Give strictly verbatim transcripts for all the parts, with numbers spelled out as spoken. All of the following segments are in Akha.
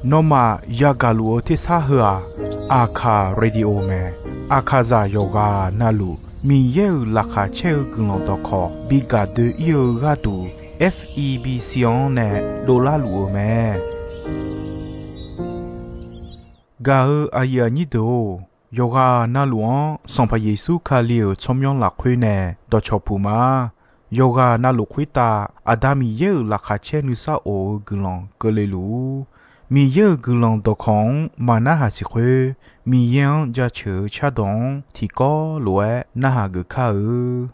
Nawmaf yagaq luf-eu tersar heu-aq, Aqkaq Radio mae. Aqkaqzaq yawqghaq navluf Miqyaer-euq laqkhaq caer-eu guiqlanq dawqkawq bi gaq doe-ir-eu gharduq, F E B C-anr nae dovlar luf-eu mae. Gaq-eu aqyuif aqnyir deuq-or, yawqghaq navluf-anr Sanqpaq Yeqsur Kali-euq tsawrmyanr lafkhoer nae dawqcawq puq ma. Yawqghaq navluf khoertav Aqda Miqyaer-euq laqkhaq caer nuisar of-eu guiqlanq keuvle luf-ur. Miqyaer-euq guiqlanq dawqkawq-anr maq narhaq siq khoer, Miqyaer-anr jaceuq-eu cardawq-anr tiqkawv lof-aer narhaq geuf kar-eu.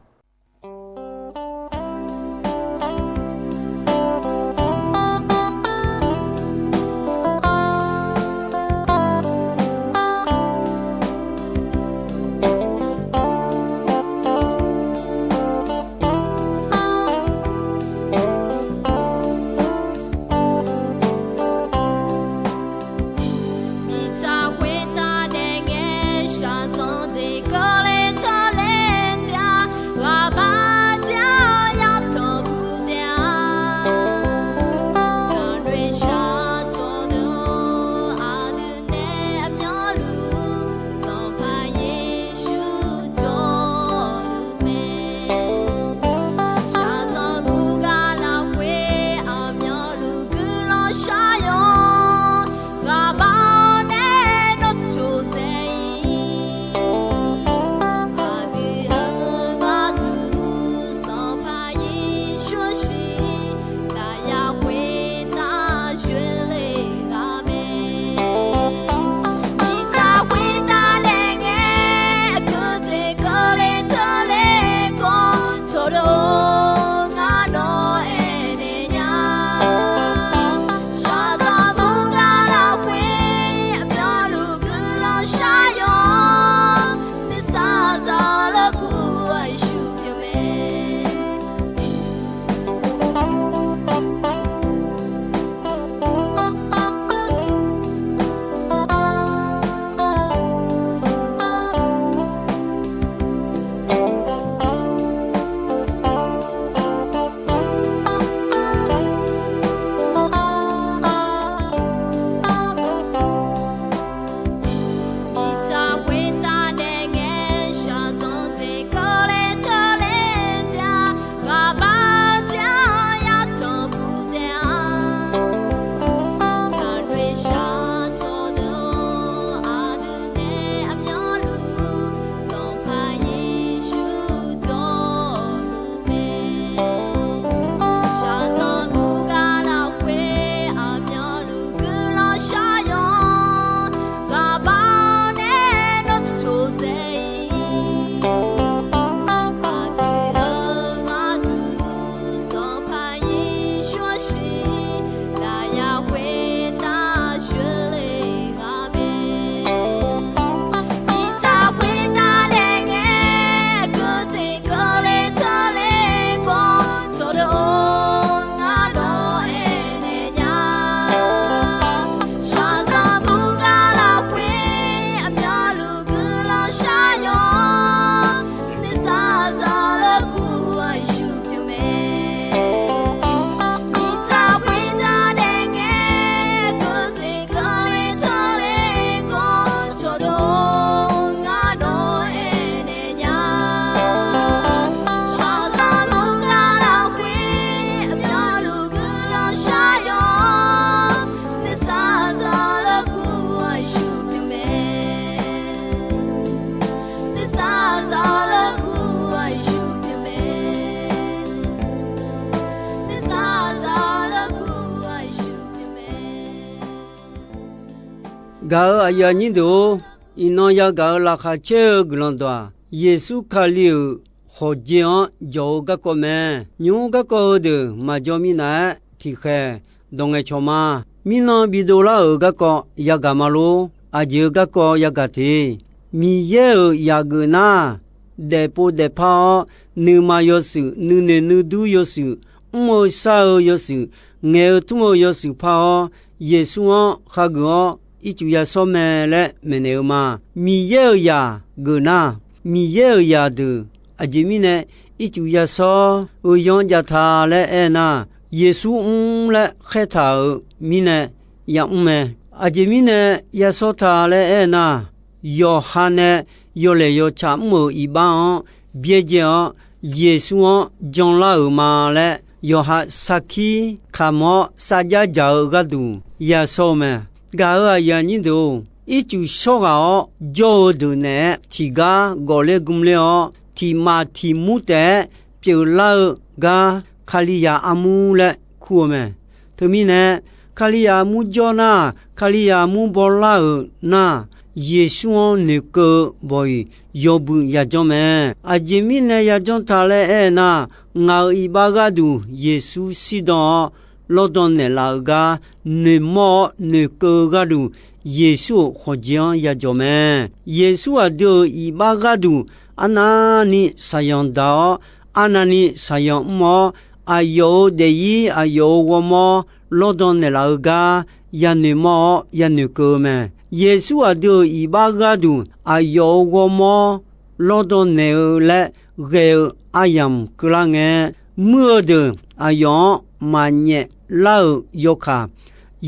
Gaq-eu aqyuif aqnyir deuq-or, iqnan yagaq-eu laqkhaq caer-eu guiqlanq dawq-aq, Yeqsur Kali-euq khawqjeq-anr jawq-eu garkawv mae. Nymq-mr garkawv heudeuq maqjaw minav-aer tiqkhaeq dawq ngaeqcawq ma. Mirnan bidov lar-euq garkawv yagaq ma lor. Aqjeq-eu garkawv yagaq te. Miqyaer-euq yaq geuf nar, daefpov daefpar-awr, nuima yawshuif, nuinoeq nuidur yawshuif, mr-eu shar-eu yawshuif, ngaeq-eu tmr-eu yawshuif par-awr, Yeqsur-anr khageuf-awr ircuf yashawr mae laer maeqnaeq-eu ma. Miqyaer-euq yaq geuf nar, Miqyaer-euq yaq deuq aqjeq mirnae ircuf yashawr-eu yanr jav ta laer aernar, Yeqsur mr laer khaertaq-euq mirnae yamr mae. Aqjeq mirnae yasawr ta laer aernar, yawqha nae yawlaeq yawtsaq mr-euq iqbax-anr byaerdzae-awr, Yeqsur-anr janlar-euq ma laer yawqha sarkir kamq-awr sarjar dzaq-eu gharduq yasawr-eu mae. Gaq-euq aqyuif aqnyir deuq-or, ircuf shawr ghaq-awr jawr-eu deuq naeq-aer tiqgar gawfler gmler-awr, tiq maf tiq mur taef-aer pyeuflar-eu gar Kalizaq armur laer kur-eu mae. Teumirnae, Kalizaq armur jawr nar, Kalizaq armur bawlar-euq nar, Yeqsur-anr noeqkeuv-eu bawq-iq yawbui yajanr mae. Aqjeq mirnae yajanr ta laer aernar, ngaq-euq iqbax gharduq Yeqsur shirdan-awr lawrdan naeqlaf-eu gar noeqmawr-awr noeqkeuv-eu gharduq, Yeqsur-euq khawqjeq-anr yajawq mae. Yeqsur aqdui-euq iqbax gharduq arnavni shaqzanq daq-awr, arnavni shaqzanq mr-awr, aqyawf-euq daefzir aqyawf-euq ghawrmawr lawrdan naeqlaf-eu gar yanoeq mawr-awr yanoeq keuv-eu mae. Yeqsur aqdui-euq iqbax gharduq aqyawf-euq ghawrmawr lawrdan naeq-eu laer ghae-eu aryamq keuvlar ngae, muir-eu deuq aqyawf-anr maqnyaef lar-euq yawkaq,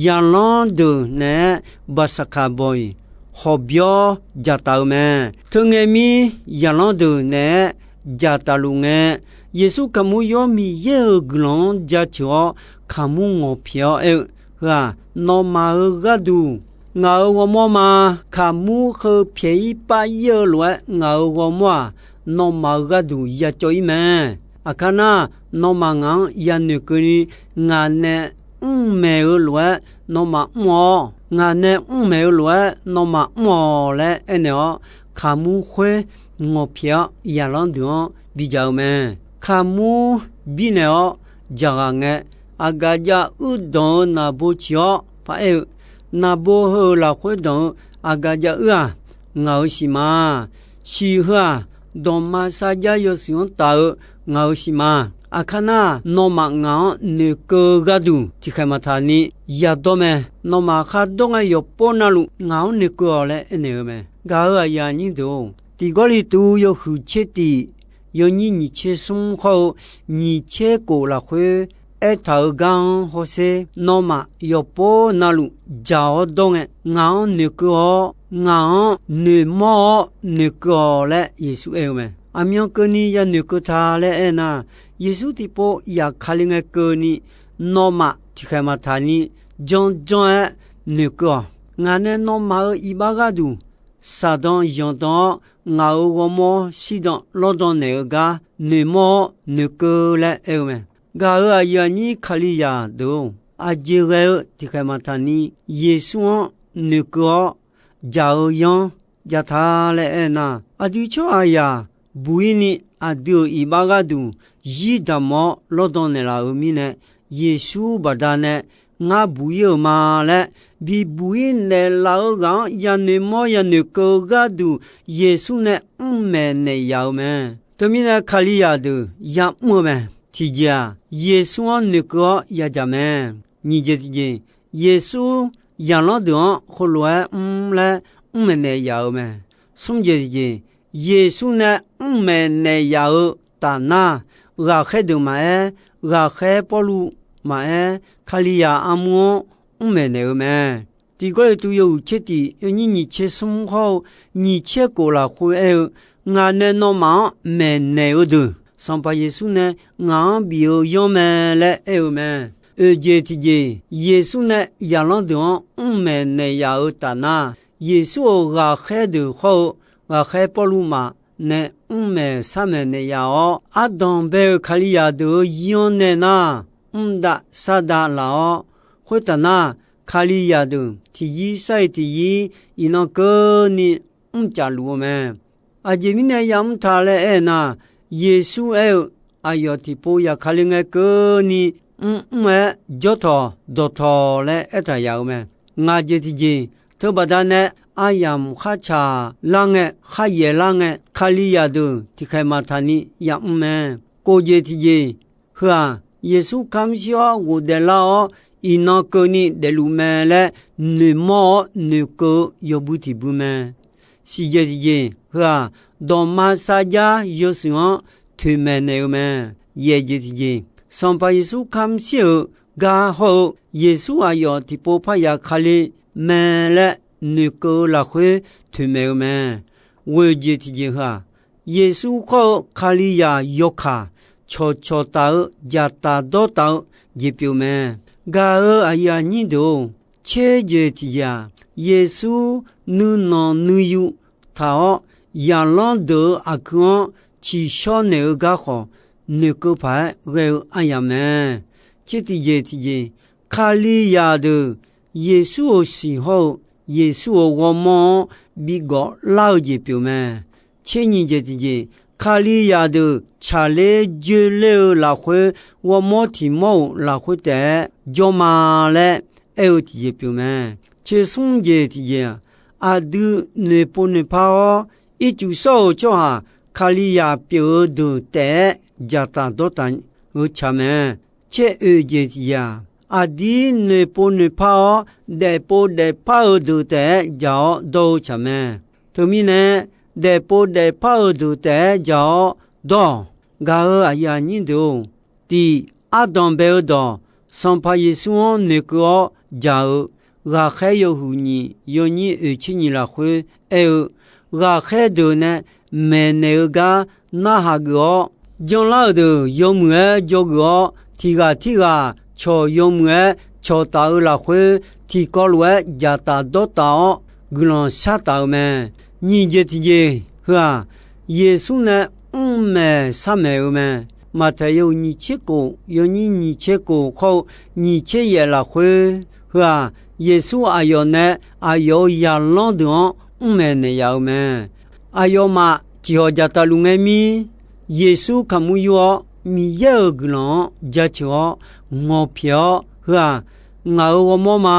zaqlanr deuq naeq-aer baqsaqkaq bawq-iq hawqbyawr dzaqtaf-eu mae. Teungae mir, zaqlanr deuq naeq-aer dzaqtaf luf ngae, Yeqsur kaqmur yawr Miqyaer-euq guiqlanq-anr jaceuq-awr kaqmur ngawqpyaeq-awr aer-eu, Heu-aq, nawmaf-euq gharduq ngaq-euq ghawrmawr ma. Kaqmur heu pyaeq-ir pav-ir-eu lof-aer ngaq-euq ghawrmawr-aq, nawmaf-euq gharduq yacawv-ir mae. Aqkar nar, nawmaf ngaq-anr yanoeq keuvni, ngaq nae mrmaeq-eu lof-aer nawmaf mr-awr, ngaq nae mrmaeq-eu lof-aer nawmaf mr-awq laer aernaeq-awr, kaqmur khoer ngawqpyaeq-awr zaqlanr deuq-anr bidzaq-eu mae. Kaqmur birnaeq-awr dzaqghaq ngae, aqgaf jav uir danq-eu naqbo ciq-awr paraer-eu, Naqbo heu-euq lafkhoer danq-eu aqgaf jav uir-aq, ngaq-euq siq ma. Siq heu-aq, dawqma sarjar yawshuif-anr taf-eu ngaq-euq siq ma. Aqkar nar, nawmaf ngaq-anr noeqkeuv-eu gharduq tiqkhaeq maqtaq ni yadawr mae. Nawmaf khar dawr ngae yawqpov navluf ngaq-anr noeqkeuv-awq laer aernaeq-eu mae. Gaq-euq aqyuif aqnyir deuq-or, Tiq Gawrliqtu yawhuiq tser tiq, yawnyir nyiq tser smr hawr-eu nyiq tser kof lafkhoer aertaq-euq gar-anr hawsher, nawmaf yawqpov navluf dzaq-awr dawr ngae, ngaq-anr noeqkeuv-awr, ngaq-anr noeqmawr-awr noeqkeuv-awq laer Yeqsur aer-eu mae. Aqmyan keuvni yanoeq keuv ta laer aernar, Yeqsur tiqpov yaf Kali ngae keuvni, nawmaf tiqkhaeq maqtaq ni janr janr-aer noeqkeuv-awq. Ngaq nae nawmaf-euq iqbax gharduq saqdan yanqdan-awr, ngaq-euq ghawrmawr shirdan lawrdan naeq-eu gar noeqmawr-awr noeqkeuv laer aer-eu mae. Gaq-euq aqyuif aqnyir Kalizaq deuq-or, aqjeq ghae-eu tiqkhaeq maqtaq ni Yeqsur-anr noeqkeuv-awr, dzaq-eu yanr jav ta laer aernar, aqdui tsawrhaqzaq buq-ir ni aqdui-euq iqbax gharduq zir damq-awr lawrdan naeqlaf-euq mirnae, Yeqsur baqdanae ngar buq-ir-euq ma laer bibuq-ir naeqlaf-eu ghaq-anr yanoeq mawr yanoeq keuv-eu gharduq, Yeqsur nae mrmaeq naeq yaf-eu mae. Teumirnae Kalizaq deuq yamr-eu mae. Tiqjeq-aq, Yeqsur-anr noeqkeuv-awr yadzaq mae. Nyiq jeq tiqjeq, Yeqsur zaqlanr deuq-anr heulof-aer mr laer mrmaeq naeq yaf-eu mae. Smr jeq tiqjeq, Yeqsur nae mrmaeq naeq yaf-eu taf nar, ghaqkhaer deuq maqaer, ghaqkhaer Pawrluv maqaer, Kalizaq armur-anr mrmaeq naeq-eu mae. Tiq Gawrliqtu yawhuiq tser tiq, yawnyir nyiq tser smr hawr-eu nyiq tser kof lafkhoer aer-eu, Ngaq nae nawmaf-anr maeqnaeq-eu deuq, Sanqpaq Yeqsur nae ngaq-anr bif-eu yanr mae laer aer-eu mae. Oeq jeq tiqjeq, Yeqsur nae zaqlanr deuq-anr mrmaeq naeq yaf-eu taf nar, Yeqsur-euq ghaqkhaer deuq hawr-eu ghaqkhaer Pawrluv maf nae mrmaeq sharmaeq naeq yaf-awr, ardanq bae-eu Kalizaq deuq-euq zir-anr nae nar, mrdav shardav laf-awr, khoertaf nar, Kalizaq deuq tiqzir sar-iq tiqzir iqnan keuvni mrcaf luf-eu mae. Aqjeq mirnae yamr ta laer aernar, Yeqsur aer-eu, Aqyawf tiqpov yaf Kali ngae keuvni mrmr-aer jawrtawq dawqtawq laer aertaq yaf-eu mae. Ngaq jeq tiqjeq, teubaqda nae aryamq khartsaq lar ngae, kharyaeq lar ngae, Kalizaq deuq tiqkhaeq maqtaq ni yamr mae. Kof jeq tiqjeq, heu-aq, Yeqsur kamq shir-awr ghofdaef lar-awr, iqnan keuvni daefluf mae laer noeqmawr-awr noeqkeuv-eu yawbui tiqbui mae. Siqjeq tiqjeq, heu-aq, dawqma sarjar yawshuif-anr toeqmaeq naeq-eu mae. Yaeq jeq tiqjeq, Sanqpaq Yeqsur kamr shir-euq gar hawr-eu, Yeqsur aqyawf tiqpov parya Kali mae laer noeqkeuv-eu lafkhoer toeqmaeq-eu mae. Ghoeq jeq tiqjeq heu-aq, Yeqsur khawr-eu Kalizaq yawkaq cawqcawq taf-eu jaqtaf dawrtaf-eu jeq pyeuf mae. Gaq-eu aqyuif aqnyir deuq-or, tser jeq tiqjeq-aq, Yeqsur nuinanq nuiyu taq-awr, zaqlanr deuq-eu aqgeu-anr ciqshawr naeq-eu gar khawf, noeqkeuv paq-aer ghae-eu aryamq mae. Tser tiqjeq tiqjeq, Kalizaq deuq Yeqsur-euq siq hawr-eu Yeqsur-euq ghawrmawr-anr bigawf lar-eu jeq pyeuf mae. Tser nyiq jeq tiqjeq, Kalizaq deuq tsaqler joerler-eu lafkhoer, ghawrmawr tiq mawr-euq lafkhoer taef-aer jawr ma laer aer-eu tiqjeq pyeuf mae. Tser smr jeq tiqjeq-aq, aqdui noeqpov noeqpar-awr, ircuf shawr-euq tsawrhaq Kalizaq pyeuf-eu deuq taef-aer jaqtaf dawrtaf-eu tsaq mae. Tser oeq jeq tiqjeq-aq, aqdir noeqpov noeqpar-awr, daefpov daefpar-eu deuq taef-aer jaq-awr dawr-eu tsaq mae. Teumirnae, daefpov daefpar-eu deuq taef-aer jaq-awr dawr-awq. Gaq-eu aqyuif aqnyir deuq-or, tiq, ardanq bae-eu dawq, Sanqpaq Yeqsur-anr noeqkeuv-awr jaq-eu Ghaqkhaer yawhuiq nyiq yawnyir oeq tser nyiq lafkhoer aer-eu, ghaqkhaer deuq nae maeqnaeq-eu gar narhaq geuf-awr, janlar-euq deuq yawmuiq-aer dzawgeuf-awr, tiq ghaq tirghaq cawq yawmuiq-aer cawqtaf-eu lafkhoer, tiqkawv lof-aer jaqtaf dawrtaf-awr guiqlanq shartaf-eu mae. Nyiq jeq tiqjeq heu-aq, Yeqsur nae mrmaeq sharmaeq-eu mae. Maqtaeq yawhuiq nyiq tser kof yawnyir nyiq tser kof khawr-eu nyiq tser yaef lafkhoer heu-aq, Yeqsur aqyawf nae aqyawf-euq zaqlanr deuq-anr mrmaeq naeq yaf-eu mae. Aqyawfmaf ciqhawq jaqtaf luf ngae mir, Yeqsur kaqmur yur-awr, Miqyaer-euq guiqlanq-anr jaceuq-awr, ngawqpyaeq-awr heu-aq, ngaq-euq ghawrmawr ma.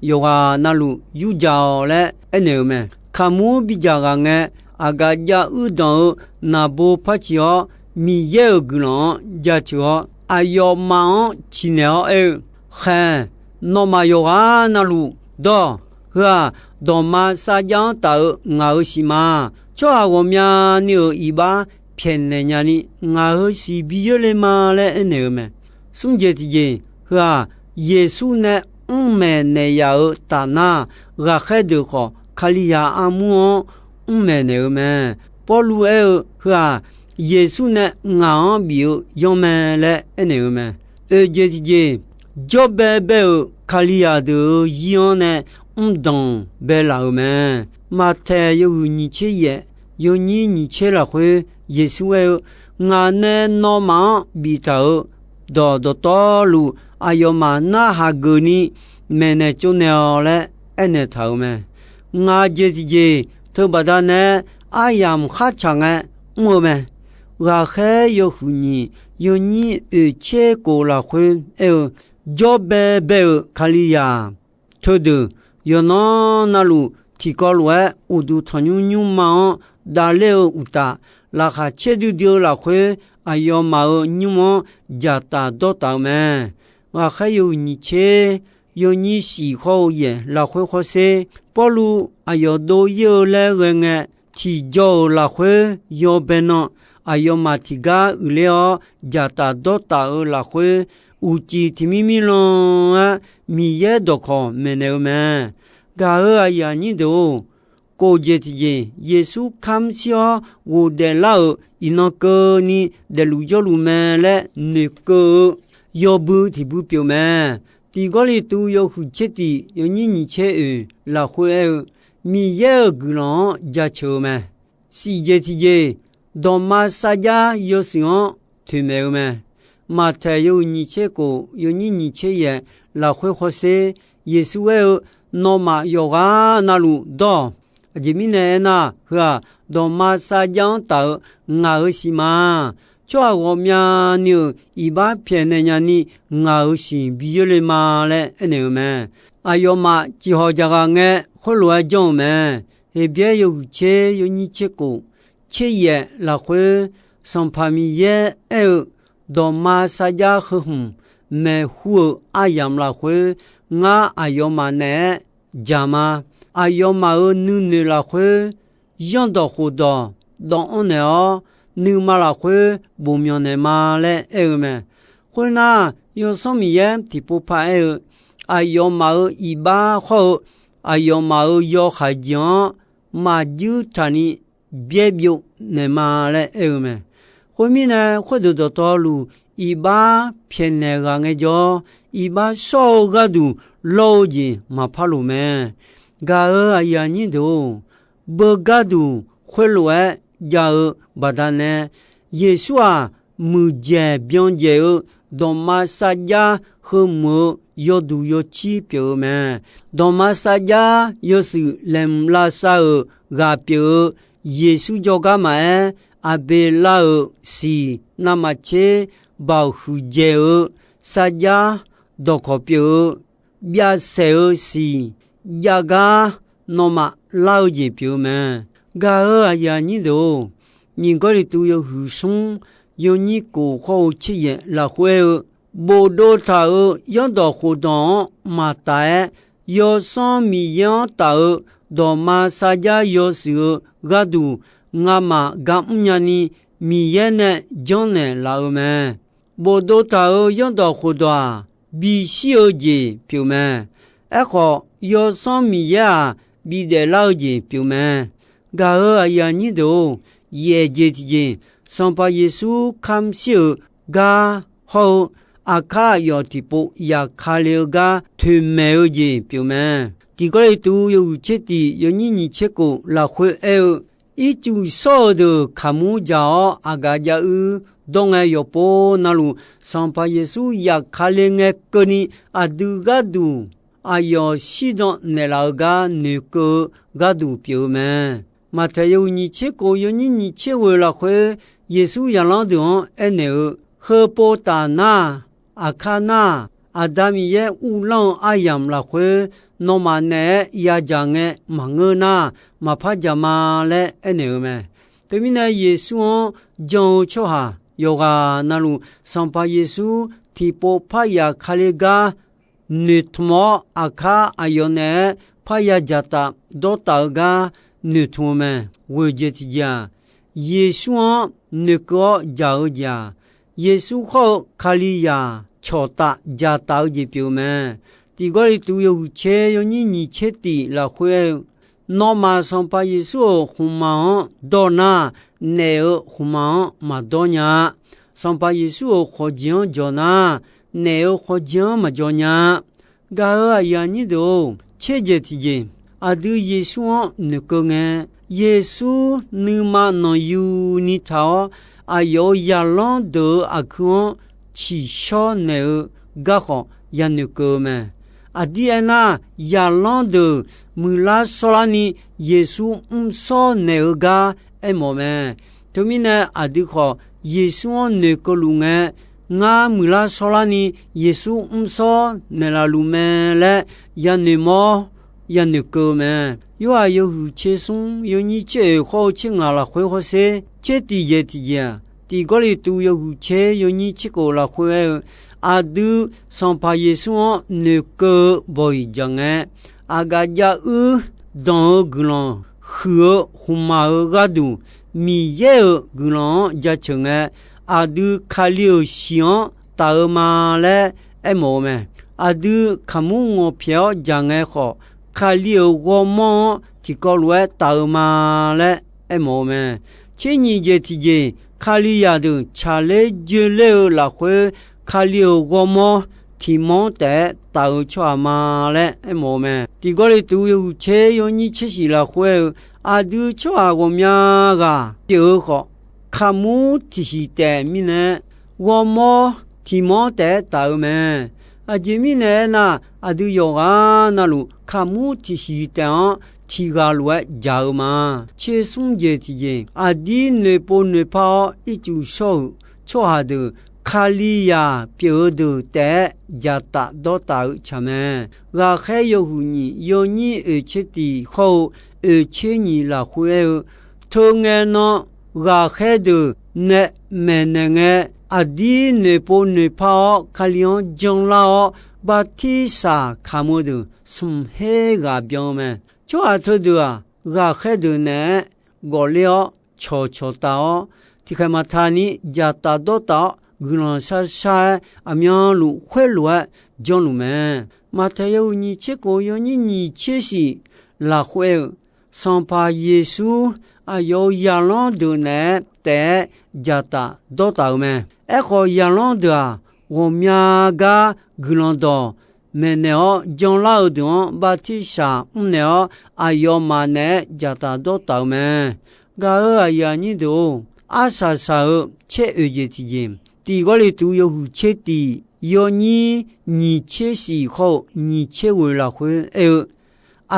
Yawqghaq navluf yurjaq-awq laer aernaeq-eu mae. Kaqmur bidzaq ghaq ngae, aqgaf jav uir danq-eu naqbo par ciq-awr, Miqyaer-euq guiqlanq-anr jaceuq-awr, aqyawfmaf-anr ciqnaeq-awr aer-eu, Khaeq, nawmaf yawqghaq navluf dawr-awq. Heu-aq, dawqma sarjax-anr taf-eu ngaq-euq siq ma. Tsawrhaq ghawqmyani-euq iqbax pyaeqnaeq nyani, ngaq-euq siq bi yoerle ma laer aernaeq-eu mae. Smr jeq tiqjeq, heu-aq, Yeqsur nae mrmaeq naeq yaf-euq tafnar, ghaqkhaer deuq khawf Kalizaq armur-anr mrmaeq naeq-eu mae. Pawrluv aer-eu heu-aq, Yeqsur nae ngaq-anr bif-eu yanr mae laer aernaeq-eu mae. Oeq jeq tiqjeq, jawrbae bae-euq Kalizaq deuq-euq zir-anr nae mrdanq baelaf-euq mae. Maqtaeq yawhuiq nyiq tser yaef yawnyir nyiq tser lafkhoer Yeqsur aer-eu, Ngaq nae nawmaf-anr biftaq-euq dawq dawqtawvluf, aqyawfmaf narhaq geufni maeqnaeq tsovnaeq-awq laer aernaeq taq-euq mae. Ngaq jeq tiqjeq, teubaqda nae aryamq khartsaq ngae mr-eu mae. Ghaqkhaer yawhuiq nyiq yawnyir oeq tser kof lafkhoer aer-eu, jawrbae bae-euq Kalizaq teudeuq, yawqnan navluf tiqkawv lof-aer uqduq tanqnymr nymrma-anr davler-eu uqtaf, laqkhaq caerdui dui-eu lafkhoer aqyawfmaf-euq nymr-anr jaqtaf dawrtaf-eu mae. Ghaqkhaer yawhuiq nyiq tser yawnyir shif khawr-eu yaef lafkhoer khawrsher, Pawrluv aqyawf dov-ir-eu laer ghae ngae, tiqjaw-euq lafkhoer yawbae nan aqyawfmaf tiqgar uiqler-awr jaqtaf dawrtaf-eu lafkhoer, uqcif tiqmir mir lan-aer Miqyaer dawqkawq maeqnaeq-eu mae. Gaq-eu aqyuif aqnyir deuq-or, kof jeq tiqjeq, Yeqsur kamr shir-awr ghofdaef lar-euq iqnan keuvni daefluf jawrluf mae laer noeqkeuv-eu yawbui tiqbui pyeuf mae. Tiq Gawrliqtu yawhuiq tser tiq yawnyir nyiq tser oeq lafkhoer aer-eu, Miqyaer-euq guiqlanq-anr jaceuq-eu mae. Shif jeq tiqjeq, dawqma sarjax yawshuif-anr toeqmaeq-eu mae. Maqtaeq yawhuiq nyiq tser kof yawnyir nyiq tser yaef lafkhoer khawrsher, Yeqsur aer-eu, Nawmaf yawqghaq navluf dawr-awq. Aqjeq mirnae aernar, heu-aq, dawqma sarjax-anr taf-eu ngaq-euq siq ma. Tsawrhaq ghawqmyani-euq iqbax pyaeqnaeq nyani, ngaq-euq siq bi yoerle ma laer aernaeq-eu mae. Aqyawfmaf ciqhawq jaqghaq ngae, khoerlof-aer janr-eu mae. Heqbyaer yawhuiq tser yawnyir tser kof, tser yaef lafkhoer, Sanqpaq Miqyaer aer-eu, dawqma sarjax heu hmq maeqhu-euq aryamq lafkhoer, ngar aqyawfmaf naeq-aer jaq ma. Aqyawfmaf-euq nuinoeq lafkhoer, zanrdawq khofdawq dawv-anr naeq-awr, nuima lafkhoer bof myanq naeq ma laer aer-eu mae. Khoernar, Yawsanr Miqyaer tiqpov paraer-eu, aqyawfmaf-euq iqbax hawr-eu aqyawfmaf-euq yawhaiq jeq-anr maqjuir taqni byaer byov naeqma laer aer-eu mae. Khoermirnae, khoerdeuq dawqtawvluf iqbax pyaeqnaeq ghaq ngaejawr, iqbax shawr-eu gharduq lawr-eu jeq maqpar loq mae. Gaq-euq aqyuif aqnyir deuq-or, beugar duq khoerlof-aer jav-eu baqdanae, Yeqsur-aq, muiqdzaeq byanjaeq-eu dawqma sarjax heu meuq-eu yawduq yawcir pyeuf-eu mae. Dawqma sarjax yawshuif laeqhmq lavsav-euq ghaq pyeuf-eu Yeqsur jawrgar maqaer, Aqbeqlav-euq siq navmaqtser baoq huiqdzaeq-eu sarjax dawqkawq pyeuf-eu byavsaeq-eu siq javgar nawmaf lar-eu jeq pyeuf-eu mae. Gaq-euq aqyuif aqnyir deuq-or, nyiq Gawrliqtu yawhuiq smr yawnyir kof hawr-eu tser yaeq lafkhoer aer-eu, bofdov taq-euq zanrdawq khofdawq-anr maqtaf-aer, Yawsanr Miqyaer-anr taf-eu dawqma sarjax yawshuif-eu gharduq, ngamaf gar mrnya ni Miqyaer nae janrnaeq laf-eu mae. Bofdov taq-euq zanrdawq khofdawq-aq, bishir-eu jeq pyeuf mae. Aerkhawf, Yawsanr Miqyaer-aq, bidaef lar-eu jeq pyeuf mae. Gaq-euq aqyuif aqnyir deuq-or, yaef jeq tiqjeq, Sanqpaq Yeqsur kamr shir-euq gar hawr-eu, aqkar aqyawf tiqpov yaf ka le-eu gar toeqmaeq-eu jeq pyeuf mae. Tiq Gawrliqtu yawhuiq tser tiq yawnyir nyiq tser kof lafkhoer aer-eu, ircuf shawr-eu deuq kaqmur dzaq-awr aqgaf jav uir dawr ngae, yawqpov navluf Sanqpaq Yeqsur yaf ka le ngae keuvni aqdui gharduq aqyawf shirdan naeqlaf-eu gar noeqkeuv-eu gharduq pyeuf-eu mae. Maqtaeq yawhuiq nyiq tser kof yawnyir nyiq tser ghoeq lafkhoer, Yeqsur zaqlanr deuq-anr aernaeq-eu, heupov taf nar, aqkar nar, Aqda Miqyaer uvlanr-eu aryamq lafkhoer nawmaf naeq-aer yadzaq ngae maqngeur nar, maqpar dzaq ma laer aernaeq-eu mae. Teumirnae, Yeqsur-anr jan-eu tsawrhaq yawqghaq navluf, Sanqpaq Yeqsur tiqpov parya ka le gar noeqtmq-awr, aqkar aqyawf naeq-aer parya dzaqtaf dawrtaf-eu gar noeqtmq-eu mae. Ghoeq jeq tiqjeq-aq, Yeqsur-anr noeqkeuv-awr dzaq-eu jeq-aq, Yeqsur hawr-eu Kalizaq cawqtaf dzaqtaf-eu jeq pyeuf-eu mae. Tiq Gawrliqtu yawhuiq tser yawnyir nyiq tser tiq lafkhoer aer-eu, nawmaf Sanqpaq Yeqsur-euq khmqmaq-anr dawr nar, naef-euq khmqmaq-anr maqdawr nya-a. Sanqpaq Yeqsur-euq khawqjeq-anr jawq nar, naef-euq khawqjeq-anr maqjawq nya-a. Gaq-euq aqyuif aqnyir deuq-or, tser jeq tiqjeq, aqdui Yeqsur-anr noeqkeuv ngae, Yeqsur nuima nanqyuni taq-awr, aqyawf-euq zaqlanr deuq-euq aqkuir-anr tsiqshawr naeq-eu garkhawf yanoeq keuv-eu mae. Aqdir aernar, zaqlanr deuq muiqlar shawrlarni Yeqsur mrshawr naeq-eu gar aermawf mae. Teumirnae aqdui khawf, Yeqsur-anr noeqkeuv luf ngae, ngar muiqlar shawrlarni Yeqsur mrshawr naeqlaf luf mae laer yanoeq mawr yanoeq keuv-eu mae. Yorhaq yawhuiq tser smr yawnyir tser oeq hawr-eu tser ngaq lafkhoer hawsher, tser tiq jeq tiqjeq-aq, tiq Gawrliqtu yawhuiq tser yawnyir tser khof lafkhoer aer-eu, aqdui Sanqpaq Yeqsur-anr noeqkeuv-eu bawq-iq jaq ngae, aqgaf jav uir danq-eu guiqlanq huiq-eu khmqmaq-euq gharduq, Miqyaer-euq guiqlanq-anr jaceuq ngae, aqdui Kali-euq shiq-anr taf-eu ma laer aermawf-eu mae. Aqdui kaqmur ngawqpyaeq-awr dzaq ngae khawf, Kali-euq ghawrmawr-anr tiqkawv lof-aer taf-eu ma laer aermawf-eu mae. Tser nyiq jeq tiqjeq, Kalizaq deuq tsaqler joeler-eu lafkhoer, Kali-euq ghawrmawr tiq manr taef-aer taf-eu tsawrhaq ma laer aermawf-eu mae. Tiq Gawrliqtu yawhuiq tser yawnyir tser shiq lafkhoer aer-eu, aqdui tsawrhaq ghawqmya ghaq pyeuf-eu khawf, kaqmur tiqshiq taef mirnae, ghawrmawr tiq manr taef-aer taf-eu mae. Aqjeq mirnae aernar, aqdui yawqghaq navluf kaqmur tiqshiq taef-anr tiq ghaq lof-aer dzaq-eu ma. Tser smr jeq tiqjeq, aqdir noeqpov noeqpar-awr ircuf shawr-euq tsawrhaq deuq, Kalizaq pyeuf-eu deuq taef-aer dzaqtaf dawrtaf-eu tsaq mae. Ghaqkhaer yawhuiq nyiq yawnyir oeq tser tiq hawr-eu oeq tser nyiq lafkhoer aer-eu, teu ngae nan ghaqkhaer deuq nae maeqnaeq ngae, aqdir noeqpov noeqpar-awr Kali-anr janlar-awr, bartirsaq kamq-eu deuq smq her ghaq byan-eu mae. Tsawrhaq teudeuq-aq, ghaqkhaer deuq naeq-aer ghawqler-awr cawqcawq taf-awr, tiqkhaeq maqtaq ni dzaqtaf dawrtaf-awr, guiqlanq sharshar-aer aqmyanluf khoerlof-aer janrluf mae. Maqtaeq yawhuiq nyiq tser khof yawnyir nyiq tser shif lafkhoer aer-eu, Sanqpaq Yeqsur aqyawf-euq zaqlanr deuq naeq-aer taef-aer dzaqtaf dawrtaf-euq mae. Aerkhawf, zaqlanr deuq-aq, ghawqmya gar guiqlanq dawq maeqnaeq-awr janlar-eu deuq-anr bartirsaq mrnaeq-awr, aqyawfmaf naeq-aer dzaqtaf dawrtaf-euq mae. Gaq-euq aqyuif aqnyir deuq-or, arsaq saq-eu caer oeq jeq tiqjeq, tiq Gawrliqtu yawhuiq tser tiq yawnyir nyiq tser shif khawr-eu nyiq tser ghoeq lafkhoer aer-eu,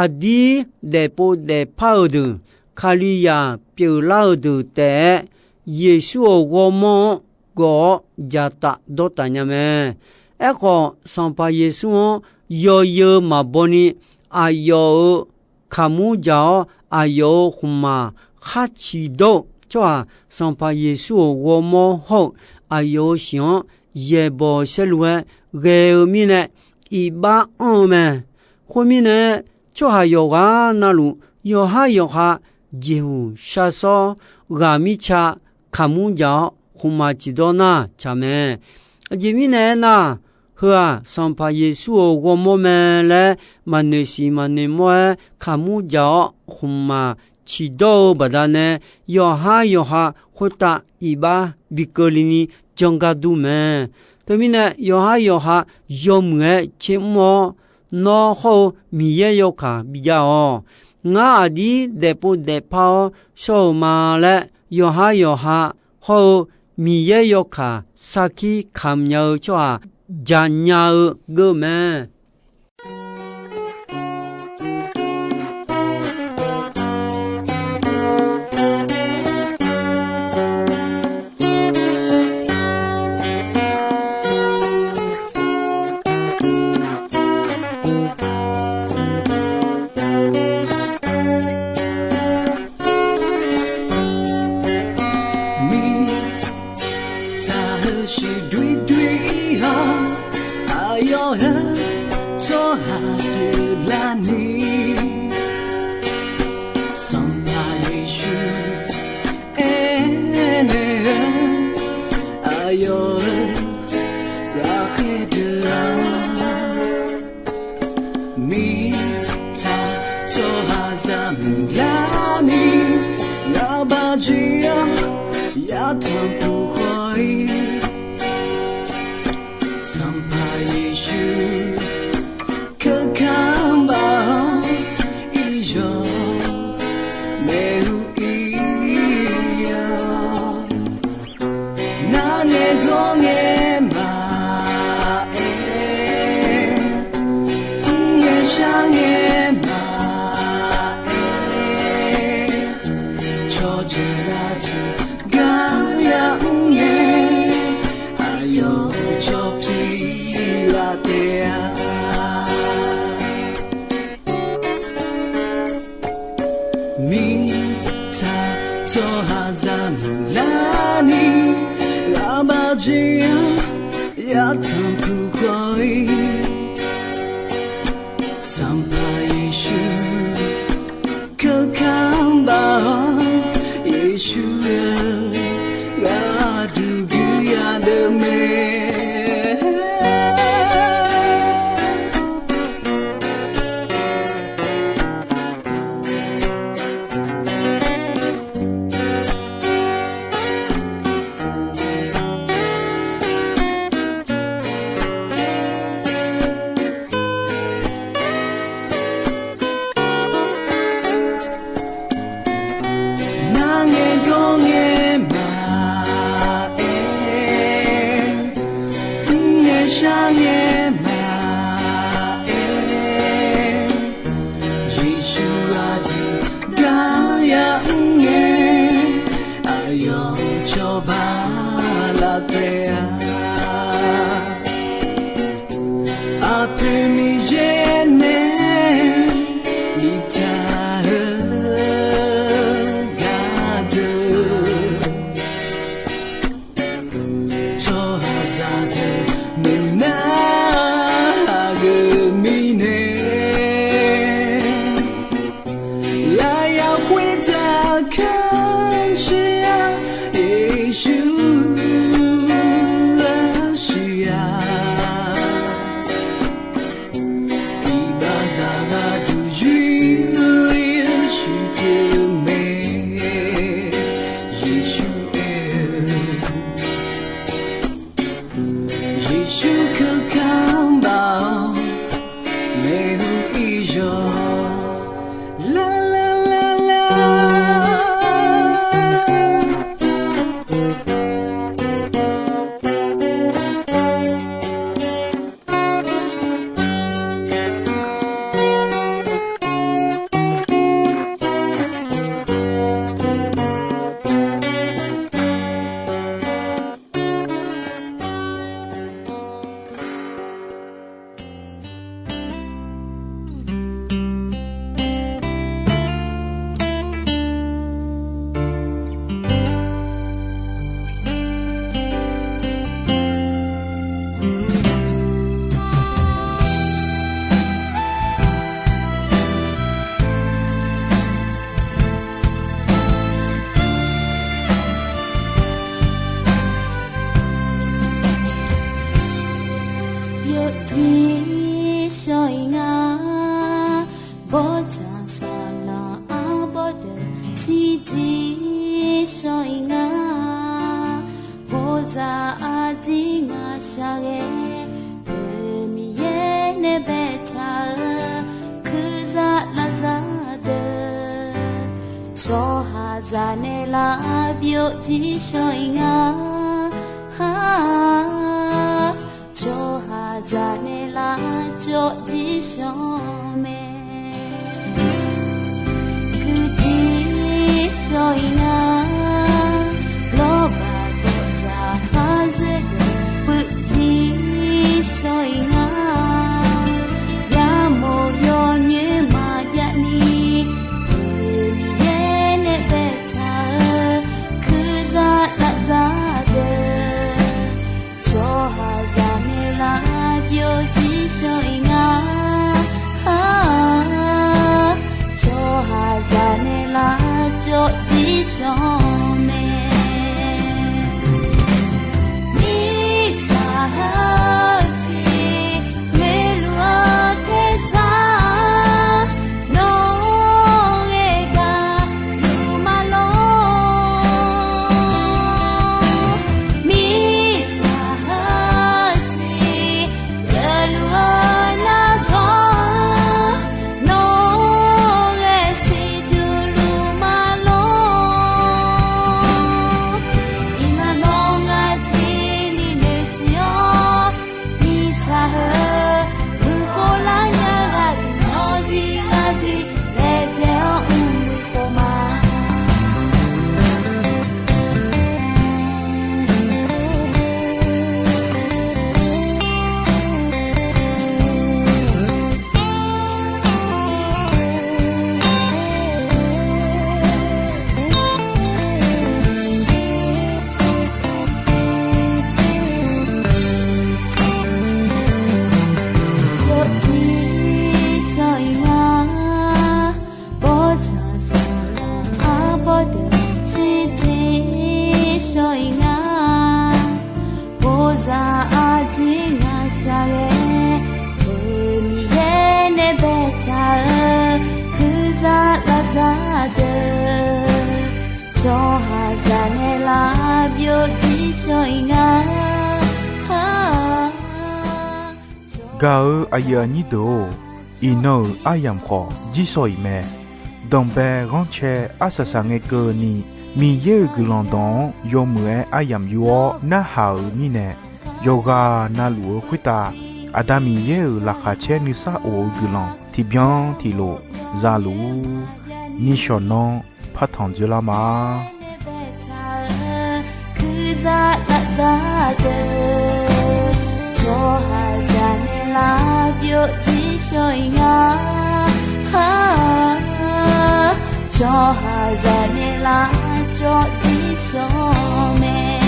aqdir daefpov daefpar-euq deuq, Kalizaq pyeuflar-euq deuq taef-aer, Yeqsur-euq ghawrmawr-anr gawf-awr dzaqtaf dawrtaf nya mae. Aerkhawf, Sanqpaq Yeqsur-anr yawzeu maqbaw ni, aqyawf-euq kaqmur dzaq-awr, aqyawf-euq khmqmaq khar ciqdawr-eu tsawrhaq, Sanqpaq Yeqsur-euq ghawrmawr hawr-eu aqyawf-euq shiq-anr yaeqbawq saerlu-aer ghae-eu mirnae, iqbax anr-eu mae. Khoermirnae, tsawrhaq yawqghaq navluf yawqhar yawqha jeqhuq shar sawr, ghaq mirtsa kaqmur dzaq-awr khmqmaq ciqdawr nar tsaq mae. Aqjeq mirnae aernar, heu-aq, Sanqpaq Yeqsur-euq ghawrmawr mae laer maqnoeq siq maqnoeq mawr-aer kaqmur dzaq-awr khmqmaq ciqdawr-eu baqdanae, yawqhar yawqha khoertav iqbax bi keuvle ni janr gar dur mae. Teumirnae, yawqhar yawqha yawmuiq-aer tser mr-awr, nawr hawr-eu Miqyaer yawkaq bi jav-awq. Ngar aqdir daefpov daefpar-awr shawr-euq ma laer, yawqhar yawqha hawr-eu Miqyaer yawkaq sarkir kamq nya-eu tsawrhaq jaqnya-eu geur mae. Mirtsaq heu shiq doer doer-awr, aqyawf heu tsawrhaq deuq larni, Sanqpaq Yeqsur aernaeq-eu, aqyawf-euq ghaqkhaer deuq-aq, mirtsaq tsawrhaqzaq muiqlarni, ghaqbaq jeq-awr yatanq puq khawf-ir, Sanqpaq Yeqsur keuvkaq baq-awr, iryawq maeq-eu ir-awr, nar ngaeq gawr ngae maqaer, mr ngae shar ngae maqaer, cawqjeuq aqdui gar yamr ngae, aqyawf cawq pyeuf laf taef-a. Mirtsaq tsawrhaqzaq muiqlarni, ghaqbaq jeq-awr yatanq puq khawf-ir, Sanqpaq Yeqsur keuvkaq baq-awr, Yeqsur-eu gharduq guiqlanq deuq mae. Nar ngae gawr ngae maqaer, mr ngae shar ngae maqaer, Yeqsur aqdui gar yamr ngae, aqyawf cawba laf taef-a. Aqpoeq Miqyaer nae biftaq-eu gardeuq, tsawrhaqzaq deuq meuq nar-eu mirnae, lafyaq khoertav kamq shir-a, Yeqsur shawr-iq nga. Bawrtsanq saqlaq arbawr deuq shirjir shawr-iq nga. Bawrzaq aqdir ngaq shaqghae, Miqyaer nae baetaq-eu kuirzaq lavzaq deuq, tsawrhaqzaq nae lavbyov jir shawr-iq nga. Tsawrhaqzaq nae lavcawv jir shawr mae. Kuirjir shawr-iq nga. Lawrbaq dawqzaq khar zoer deuq puivjir shawr-iq nga. Yamawr yawnyoer maqjav ni, Miqyaer nae baetaq-eu kuirzaq lavzaq deuq, tsawrhaqzaq nae lavbyov jir shawr-iq nga. Tsawrhaqzaq nae lavcawv jir shawr mae. Mirtsaq heusiq ngoeqluf-eu tersar, nawr ghae gaq luf ma lor. Mirtsaq heusiq geufluf-eu nargawr, nawr ghae siqduq luf ma lor. Iqnan nawr ngar tiqni noeqsiq-awr, mirtsaq heu muiq khov lar nya ghaq deuq nawr zir ngar jir laejae-awr mrmuiq khov ma. Yawjir shawr-iq nga. Bawrtsanq saqlaq arbawr deuq shirjir shawr-iq nga. Bawrzaq aqdir ngaq shaqghae, Miqyaer nae baetaq-eu kuirzaq lavzaq deuq, tsawrhaqzaq nae lavbyov jir shawr-iq nga. Gaq-eu aqyuif aqnyir deuq-or, iqnan-euq aryamq khawf jir shawr-iq mae. Danqbae ghanrcae arsaq saq ngae keuvni, Miqyaer-euq guiqlanq dawq-anr yawmuiq-aer aryamq yur-awr narhaq-euq mirnae, yawqghaq na luf-eu khoertav Aqda Miqyaer-euq laqkhaq caer nuisar of-eu guiqlanq tiqbyan tiqlof za luf-ur. Nishawq nanr partanq dzoerlar ma. Tsawrhaqzaq nae lavbyov jir shawr-iq nga. Tsawrhaqzaq nae lavcawv jir shawr mae.